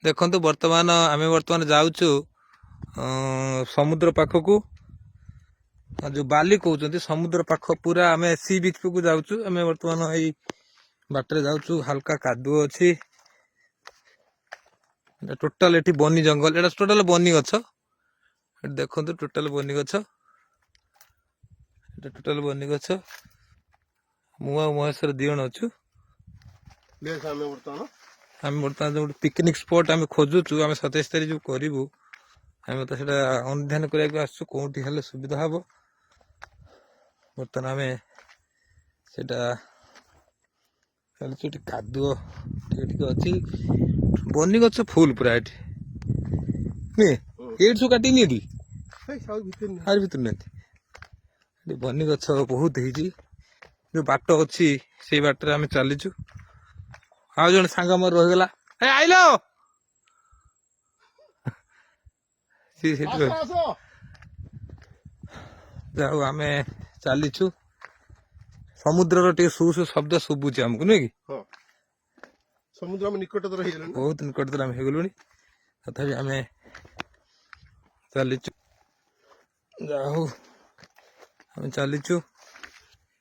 ଦେଖନ୍ତୁ, ବର୍ତ୍ତମାନ ଆମେ ବର୍ତ୍ତମାନ ଯାଉଛୁ ସମୁଦ୍ର ପାଖକୁ, ଯୋଉ ବାଲି କହୁଛନ୍ତି, ସମୁଦ୍ର ପାଖ ପୁରା ଆମେ ସି ବିଚ୍ କୁ ଯାଉଛୁ। ଆମେ ବର୍ତ୍ତମାନ ଏଇ ବାଟରେ ଯାଉଛୁ। ହାଲକା କାଦୁଅ ଅଛି। ଟୋଟାଲ ଏଠି ବନି ଜଙ୍ଗଲ। ଏଇଟା ଟୋଟାଲ ବନି ଗଛ। ଏଠି ଦେଖନ୍ତୁ, ଟୋଟାଲ ବନି ଗଛ। ଏଟା ଟୋଟାଲ ବନି ଗଛ। ମୁଁ ଆଉ ମହେଶ୍ୱର ଦି ଜଣ ଅଛୁ। ବେଶ, ଆମେ ବର୍ତ୍ତମାନ ଆମେ ବର୍ତ୍ତମାନ ଯୋଉ ଗୋଟେ ପିକନିକ ସ୍ପଟ ଆମେ ଖୋଜୁଛୁ, ଆମେ 27 ତାରିଖ ଯୋଉ କରିବୁ, ଆମେ ତ ସେଇଟା ଅନୁଧ୍ୟାନ କରିବାକୁ ଆସୁଛୁ, କୋଉଠି ହେଲେ ସୁବିଧା ହବ। ବର୍ତ୍ତମାନ ଆମେ ସେଇଟା ଚାଲିଛୁ। ଏଠି କାଦୁଅ ଟିକେ ଟିକେ ଅଛି। ବନି ଗଛ ଫୁଲ ପୁରା ଏଠି, ନୁହେଁ? ଏଇଠି ସବୁ କାଟିକି ନିଅନ୍ତି। ହେଇ, ସବୁ ଭିତରେ ନିଅ। ଆରି ଭିତରୁ ନିଅନ୍ତି। ଏଠି ବନି ଗଛ ବହୁତ ହେଇଛି। ଯୋଉ ବାଟ ଅଛି, ସେଇ ବାଟରେ ଆମେ ଚାଲିଛୁ। ଆଉ ଜଣେ ସାଙ୍ଗ ମୋର ରହିଗଲା। ଏ ଆଇଲ, ସିଏ ସେଠି ଆସ। ରହି ଆସ। ଯାଉ, ଆମେ ଚାଲିଛୁ। ସମୁଦ୍ରର ଟିକେ ସୁ ସୁ ଶବ୍ଦ ଶୁଭୁଛି ଆମକୁ, ନୁହେଁ କି? ହଁ, ସମୁଦ୍ର ଆମେ ନିକଟତର ହେଇଗଲାଣି ନା? ବହୁତ ନିକଟତର ଆମେ ହେଇଗଲୁଣି। ତଥାପି ଆମେ ଚାଲିଛୁ। ଯାହା ହଉ, ଆମେ ଚାଲିଛୁ।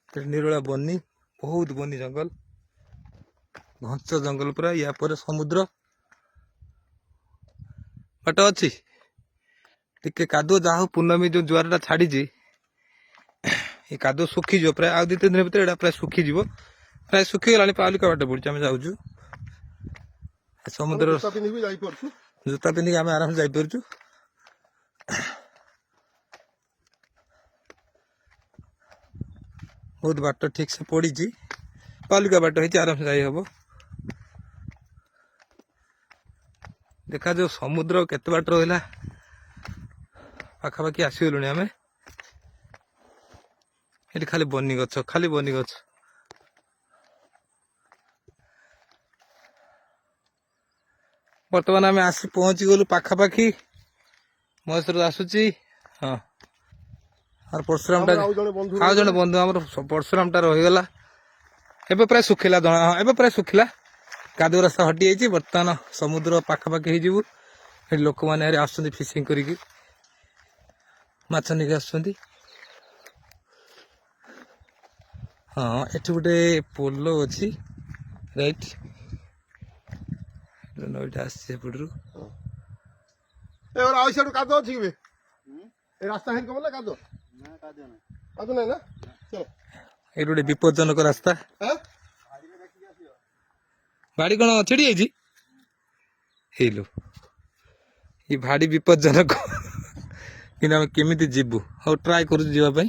ଏଠି ନିରୋଳା ବନି, ବହୁତ ବନି ଜଙ୍ଗଲ, ଘଞ୍ଚ ଜଙ୍ଗଲ ପୁରା। ୟା ପରେ ସମୁଦ୍ର। ବାଟ ଅଛି, ଟିକେ କାଦୁଅ। ଯାହା ହଉ, ପୂର୍ଣ୍ଣମୀ ଯୋଉ ଜୁଆରଟା ଛାଡିଛି, ଏ କାଦୁଅ ଶୁଖିଯିବ ପ୍ରାୟ ଆଉ 2-3 ଦିନ ଭିତରେ। ଏଇଟା ପ୍ରାୟ ଶୁଖିଯିବ, ପ୍ରାୟ ଶୁଖିଗଲାଣି। ପାଲୁକା ବାଟ ପଡୁଛି, ଆମେ ଯାଉଛୁ ସମୁଦ୍ର। ଆମେ ଜୋତା ପିନ୍ଧିକି ଯାଇପାରୁଛୁ। ଜୋତା ପିନ୍ଧିକି ଆମେ ଆରାମସେ ଯାଇପାରୁଛୁ। ବହୁତ ବାଟ ଠିକ ସେ ପଡିଛି, ପାଲୁକା ବାଟ ହେଇଛି, ଆରାମସେ ଯାଇ ହବ। ଦେଖାଯାଉ ସମୁଦ୍ର କେତେ ବାଟ ରହିଲା। ପାଖାପାଖି ଆସିଗଲୁଣି ଆମେ। ଏଠି ଖାଲି ବନି ଗଛ, ଖାଲି ବନି ଗଛ। ବର୍ତ୍ତମାନ ଆମେ ଆସି ପହଞ୍ଚି ଗଲୁ ପାଖାପାଖି। ମହେଶ୍ୱର ଆସୁଛି। ହଁ, ଆଉ ପରଶୁରାମଟା ଆମର ଆଉ ଜଣେ ବନ୍ଧୁ। ଆଉ ଜଣେ ବନ୍ଧୁ ଆମର ପରଶୁରାମଟା ରହିଗଲା। ଏବେ ପ୍ରାୟ ଶୁଖିଲା ଜଣା। ହଁ, ଏବେ ପ୍ରାୟ ଶୁଖିଲା। କାଦୁଅ ରାସ୍ତା ହଟି ଯାଇଛି। ବର୍ତ୍ତମାନ ସମୁଦ୍ର ପାଖାପାଖି ହେଇଯିବୁ। ଏଠି ଲୋକମାନେ ଭାରି ଆସୁଛନ୍ତି, ଫିସିଂ କରିକି ମାଛ ନେଇକି ଆସୁଛନ୍ତି। ହଁ, ଏଠି ଗୋଟେ ପୋଲ ଅଛି, ରାଇଟ୍। ନଈଟା ଆସିଛି ସେପଟରୁ। ଏ ଆଉ ସିଆଡୁ କାଦୁଅ ଅଛି କି ବେ? ଏ ରାସ୍ତା ହେଇ କମଲା କାଦୁଅ, କାଦୁଅ ନାହିଁ ନା? ଚଲ। ଏଇଠି ଗୋଟେ ବିପଜ୍ଜନକ ରାସ୍ତା। ହଁ। ବାଡି କଣ ଛିଡି ଯାଇଛି? ହେଇଲୋ, ଏ ଭାଡି ବିପଜ୍ଜନକ। କିନ୍ତୁ ଆମେ କେମିତି ଯିବୁ? ହଉ, ଟ୍ରାଏ କରୁଛୁ ଯିବା ପାଇଁ।